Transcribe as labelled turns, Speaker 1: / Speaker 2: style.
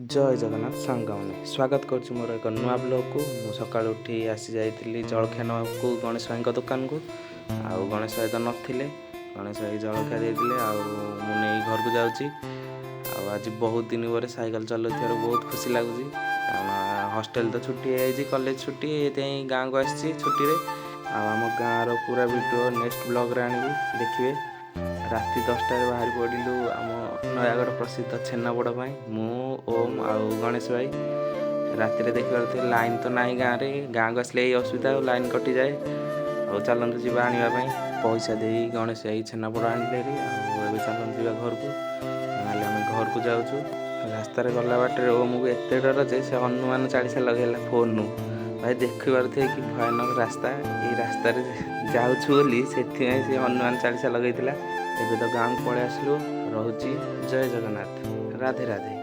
Speaker 1: ଜୟ ଜଗନ୍ନାଥ ସାଙ୍ଗମାନେ, ସ୍ୱାଗତ କରୁଛି ମୋର ଏକ ନୂଆ ବ୍ଲଗ୍କୁ। ମୁଁ ସକାଳୁ ଉଠି ଆସି ଯାଇଥିଲି ଜଳଖିଆ ନେବାକୁ ଗଣେଶ ଭାଇଙ୍କ ଦୋକାନକୁ। ଆଉ ଗଣେଶ ଭାଇ ତ ନଥିଲେ, ଗଣେଶ ଭାଇ ଜଳଖିଆ ଦେଇଥିଲେ ଆଉ ମୁଁ ନେଇ ଘରକୁ ଯାଉଛି। ଆଉ ଆଜି ବହୁତ ଦିନ ପରେ ସାଇକେଲ ଚଲାଉଥିବାରୁ ବହୁତ ଖୁସି ଲାଗୁଛି, କାରଣ ହଷ୍ଟେଲ ତ ଛୁଟି ହେଇଯାଇଛି, କଲେଜ ଛୁଟି, ଏଥିପାଇଁ ଗାଁକୁ ଆସିଛି ଛୁଟିରେ। ଆଉ ଆମ ଗାଁର ପୁରା ଭିଡ଼ିଓ ନେକ୍ସଟ ବ୍ଲଗ୍ରେ ଆଣିବି, ଦେଖିବେ। ରାତି 10ଟାରେ ବାହାରି ପଡ଼ିଲୁ ଆମ ନୟାଗଡ଼ ପ୍ରସିଦ୍ଧ ଛେନାପୋଡ଼ ପାଇଁ, ମୁଁ, ଓମ୍ ଆଉ ଗଣେଶ ଭାଇ। ରାତିରେ ଦେଖିବାର ଥିଲେ ଲାଇନ୍ ତ ନାହିଁ ଗାଁରେ। ଗାଁକୁ ଆସିଲେ ଏଇ ଅସୁବିଧା, ଆଉ ଲାଇନ୍ କଟିଯାଏ। ଆଉ ଚାଲନ୍ତୁ ଯିବା ଆଣିବା ପାଇଁ। ପଇସା ଦେଇ ଗଣେଶ ଭାଇ ଛେନାପୋଡ଼ ଆଣିଲେ ହେରି। ଆଉ ଏବେ ଚାଲନ୍ତୁ ଯିବା ଘରକୁ। ନହେଲେ ଆମେ ଘରକୁ ଯାଉଛୁ। ରାସ୍ତାରେ ଗଲା ବାଟରେ ଓମକୁ ଏତେ ଡର ଯେ ସେ ହନୁମାନ ଚାଳିଶା ଲଗେଇଲା ଫୋନ୍ରୁ। ଭାଇ, ଦେଖିପାରୁଥିବେ କି ଭୟାନକ ରାସ୍ତା। ଏଇ ରାସ୍ତାରେ ଯାଉଛୁ ବୋଲି ସେଥିପାଇଁ ସେ ହନୁମାନ ଚାଳିଶା ଲଗେଇଥିଲା। ଏବେ ତ ଗାଁକୁ ପଳେଇ ଆସିଲୁ। ରହୁଛି, ଜୟ ଜଗନ୍ନାଥ, ରାଧେ ରାଧେ।